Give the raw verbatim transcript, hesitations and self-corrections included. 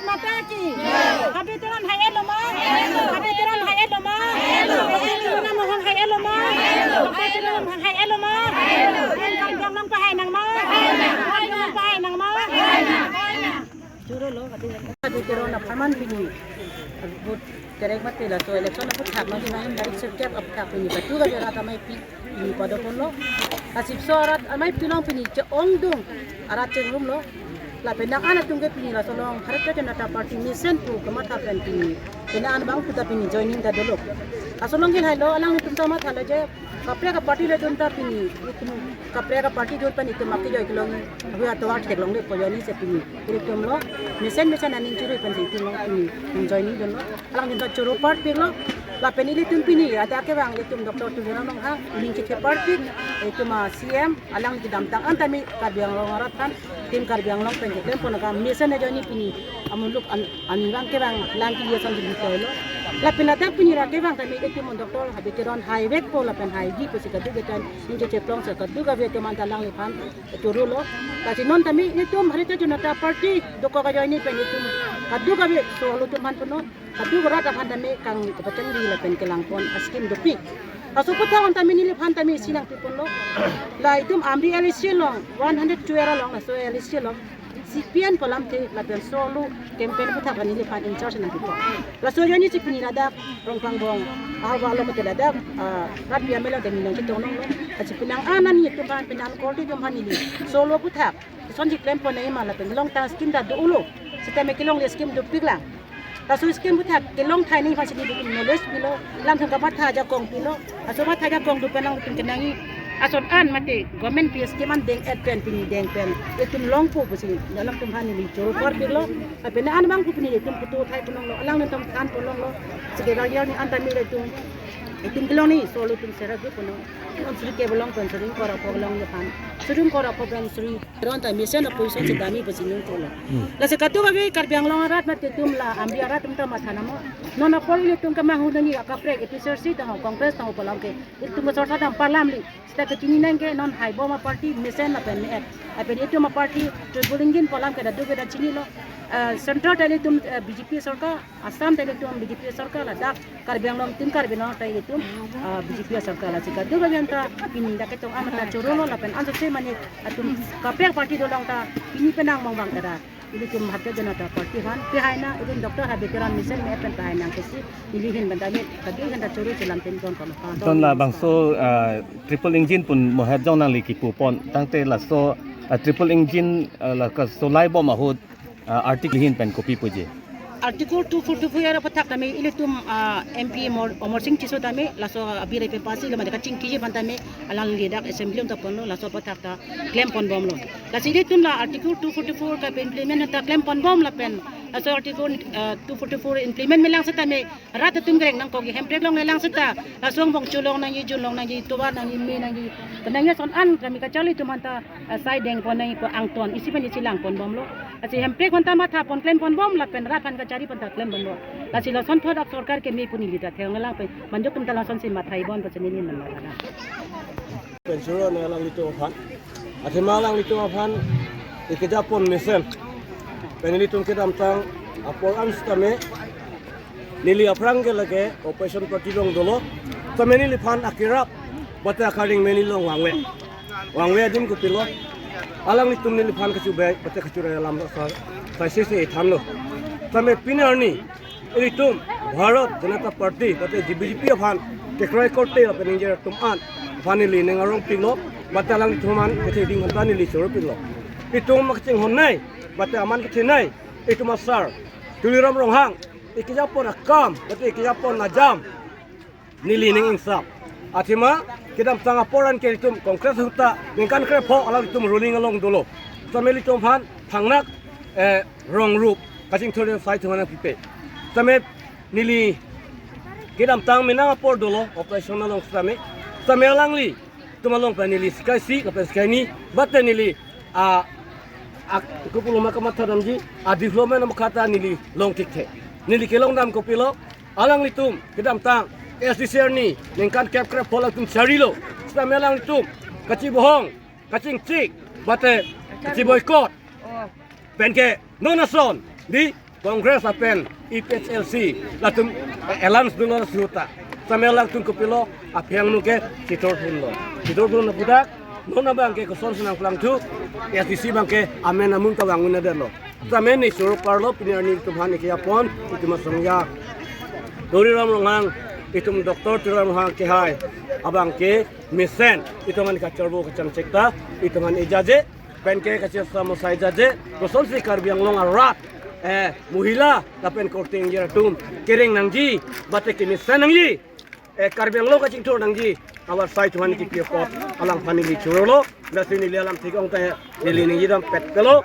Mata ki. Habe Teron hai elo ma. Habe Teron hai elo ma. Habe Teron hai elo ma. Habe Teron hai elo ma. Pen Karbi Anglong pahai nang ma. Karbi Anglong pahai nang ma. Choro lo, kati. Habe Teron apharman pini. Vote kerek mati laso election aphuthak mati na tarik sirkep aphuthak pini. Batu ka jora tamai pi. Pini padoponlo. Asipso arat amei pilong pini che-ongdung arat chengrumlo. Lapen nang an atum ke pini laso along Bharatiya Janata Party mesen pu kamatha pen pini. Pini an abang puta pini joining ta dolo. Laso along ke hailo, alanglitum ta mathalo je kaprek aparty le dun ta pini. Itum kaprek aparty dun pen itum ake joi kelong. Ahu atovar theklongle po joining si pini. Itum lo mesen mesen aning churu pen si itum lo pini joining dunlo. Alanglitum ta choro parpiklo. Lapen ilitum pini ada kevang ilitum Doctor Tuliram Ronghang, ining chethe parpik, itum a C M, alang kedamtang an tame Karbi Anglong arat aphan, Team Karbi Anglong pen keklempon akam mesen ajoine pini amuluk an, aningvang kevang lang kili ason dili toilo. Lapen ladak pini ra kevang tame ilitum Doctor Habe Teron haivekpo lapen haiji pusi kaduk ketan, ining checheplong si kaduk kave itum anta alangliphan chorolo. Lasi non tame ilitum Bharatiya Janata Party dokok ajoine pen itum kaduk kave so alutum aphan punon. Kaduk rat aphan tame kang kepachangri lapen kelangpon a-scheme dopik. Laso aphuthak an tame neliphan tame isi nangpiponlo. La itum Amri L A C along, one hundred twelve along, laso L A C along C P M pu alamthe lapen solo campaign aphuthak neliphan in charge nangpipon. Laso ajoine si pini ladak Rongpangbong ahavar along mate ladak, ah, rat biam along tame nangchetong longlo. Lasi penang an nelitum aphan, penang korte atum aphan neli solo aphuthak sonsi klempon nangji ma lapen kelongtang scheme ta dolo. Sitame kelongle scheme dopiklang. Laso scheme aphuthak kelong thai nangji aphan si neli knowledge pilo. Alanglitum kamatha ajakong pilo. Laso matha ajakong do pen alanglitum kenangji ason an mate government pi scheme an deng-et pen pini deng pen itum longpo pusi alanglitum aphan neli choro parpiklo. Lapen an abang pu pini itum putu thai ponlonglo. Alanglitum than ponlonglo. Sike garjani an tame itum, itum kelong ni solo atum sera gu ponlong. Non suri ke belong pen suri kora po belong aphan. Suri kora po pen suri Teron ta mesen a-position si dami pusi nung tulo. Hmm. Lasi kaduk kave Karbi Anglong arat mate itum la Amri arat atum ta matha namo. Non apor ilitum kemanghu nangji akaprek A P H L C ta ho, Congress ta ho pu alam ke itum ke sorsa dam pu alamli. Seta kechini nangke non haibom a-party mesen lapen me-et. Lapen itum a-party triple engine pu alam ke kaduk kave ta chinilo. Eh, central ta ilitum, eh, B J P sorkar, Assam ta ilitum B J P sorkar, ladak Karbi Anglong, Team Karbi Anglong ta ilitum, ah, B J P sorkar. Lasi kaduk kave anta pini dak kechong an ta chorolo lapen ansose mane atum kaprek party dolong ta pini penang mong bang tara. Ilitum Bharatiya Janata Party aphan pehai nang, itum Doctor Habe Teron mesen me-et pen pehai nang pusi neli ahin pen tame kaduk ahin ta choro chelang pen kon kon. Ton labangso, ah, triple engine pu mohet jong nangli kipupon, tangte laso, ah, triple engine, ah, la kasolai bom ahut, ah, article ahin pen kopi puji? Article two forty-four aphuthak tame ilitum, ah, M P Amar, Amar Sing Tisso tame laso a-bill pen pass lo mate kachingkiji aphan tame alangli dak assembly along ta ponlo, laso aphuthak ta klempon bomlo. Lasi ilitum la Article two forty-four ka implement ta klempon bom lapen laso Article, ah, two forty-four implement melang setame rat atum kereng nangkok, Hemprek along lelang seta, laso angbong cholong nangji, junlong nangji, tovar nangji, me nangji, penang ason an kami kacharli atum aphanta, ah, sai dengpon nangji pu angton isi pen isi langpon bomlo. Lasi Hemprek aphanta mathapon klempon bom lapen rat aphan kacharli aphanta klempon bom. Lasi lason thot ak sorkar keme pu neli ta theklong lang pen, manjok atum ta lasonsi mathai bon pu chinine nang la. Pen choro nang alanglitum aphan. Athema alanglitum aphan ikejapon mesen pen ilitum kedamtang apor an sitame neli aphrang ke lake opposition party along dolo. Tame neliphan akerap mate akaring me neli along vangve. Vangve adim kopilo, alanglitum neliphan kachibai mate kachirai alam sa, saisi si thanlo. Tame pini arni ilitum Bharat Janata Party mate B J P aphan kekrai korte lapen ningje atum an aphan neli ning arongpiklo, mate alanglitum aphan kethe ding aphanta neli choropiklo. Itum mak chinghon nai mate aman kethe nai, itum asar Tuliram Ronghang ikejapon akam mate ikejapon ajam neli ning ingsam. Athema kedamtang apor an ke itum Congress ahut ta ningkan krepho alanglitum ruling along dolo. Tame ilitum aphan thangnak, eh, rong rup kachingthur sai thungan pipe. Tame neli kedamtang menang apor dolo opposition along sitame. Tame alanglitum along pen neli sikaisi lapen sikaini, mate neli a, a, kopuloma kamatha damji, a-development amakha ta neli long thikthe. Neli kelong dam kopilo, alanglitum kedamtang S D C arni ningkan kep krepho alanglitum charlilo. Sitame alanglitum kachibohong, kachingchik, mate kachiboycott. Penke non ason di Congress lapen A P H L C latum alliance dunlo suta. Samel latum kopilo, aphiang nu ke chithurthunlo. Chithurthun aphuthak non abang ke kosonsi nangplangthu, A D C abang ke amen amun kavang un-edetlo. Samen ni sur parlo pini arni itum aphan ikjapon itum asong ya. Tuliram Ronghang, itum Doctor Tuliram Ronghang kehai abang ke mesen itum aphan kacharbo kachangchek ta itum aphan ejaje, pen ke kachesam osai jaje, kosonsi Karbi Anglong arat, eh, mohila lapen korte ingjir atum kereng nangji, bate kemesen nangji, eh, Karbi Anglong kachingthur nangji, abar sai itum aphan kipi apot alangphan neli churolo, lasi neli alam thik ong te neli ningje dam pet kalo.